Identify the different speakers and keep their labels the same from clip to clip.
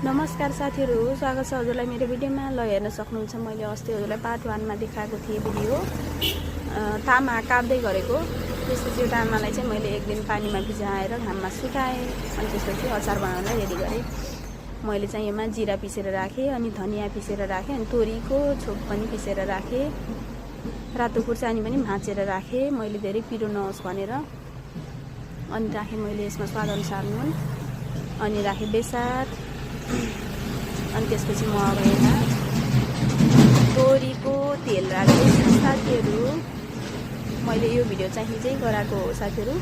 Speaker 1: नमस्कार साथीहरु, स्वागत छ हजुरलाई मेरो भिडियोमा। ल हेर्न सक्नुहुन्छ मैले अस्ति हजुरलाई पार्ट 1 मा देखाएको थिएँ भिडियो तामा काट्दै गरेको। त्यसपछि यो तामालाई चाहिँ मैले एक दिन पानीमा भिजाएर घाममा सुकाएँ अनि त्यसपछि अचार बनाउनलाई रेडी गरेँ। मैले चाहिँ यसमा जिरा पिसेर राखेँ अनि धनिया पिसेर राखेँ अनि तोरीको छोप पनि पिसेर राखेँ। रातो खुर्सानी पनि भाँचेर राखेँ मैले धेरै पिरो नहोस् भनेर। अनि राखेँ मैले यसमा स्वादअनुसार नुन अनि राखेँ बेसार। अनि त्यसपछि म अब यहाँ तोरीको तेल राख्दैछु साथीहरु। मैले यो भिडियो चाहिँ हिजै गराएको हो साथीहरु,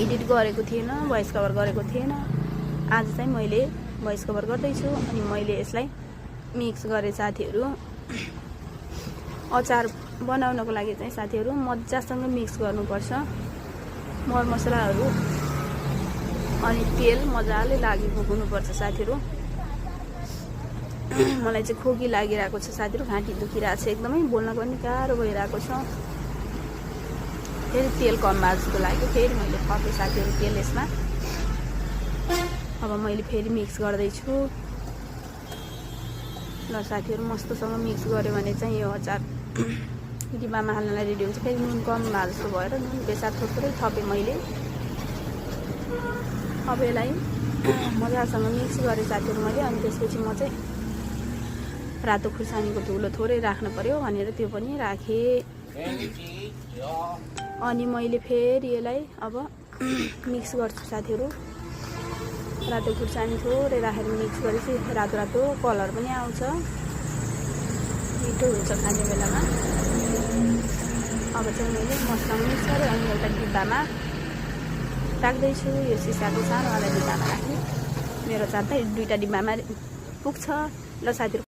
Speaker 1: एडिट गरेको थिएन, भोइस कभर गरेको थिएन। आज चाहिँ मैले भोइस कभर गर्दैछु अनि मैले यसलाई मिक्स गरे साथीहरु। अचार बनाउनको लागि चाहिँ साथीहरु मज्जासँग मिक्स गर्नुपर्छ। मरमसलाहरु अनि तेल मजाले लागेको हुनुपर्छ साथीहरु। मलाई चाहिँ खोकी लागिरहेको छ साथीहरु, घाँटी दुखिरहेको छ, एकदमै बोल्न पनि गाह्रो भइरहेको छ। फेरि तेल कम भएको लागि फेरि मैले थपेँ साथीहरु तेल यसमा। अब मैले फेरि मिक्स गर्दै छु। ल साथीहरु मस्तसँग मिक्स गर्यो भने चाहिँ यो अचार डिब्बामा हाल्नलाई रेडी हुन्छ। फेरि नुन कम भएको जस्तो भएर नुन बेसार थोरै थपेँ मैले। अब यसलाई मजासँग मिक्स गरेँ साथीहरु मैले। अनि त्यसपछि म चाहिँ रातो खुर्सानीको धुलो थोरै राख्नु पर्यो भनेर त्यो पनि राखेँ। अनि मैले फेरि यसलाई अब मिक्स गर्छु साथीहरु। रातो खुर्सानी थोरै राखेर मिक्स गरेपछि रातो रातो कलर पनि आउँछ, मिठो हुन्छ खाने बेलामा। अब चाहिँ मैले मसला मिक्स गरेँ अनि एउटा डिब्बामा राख्दैछु। यो सिसाको सानोवाला डिब्बामा राख्ने। मेरो अचार त दुईटा डिब्बामा पुग्छ। ल साथीहरु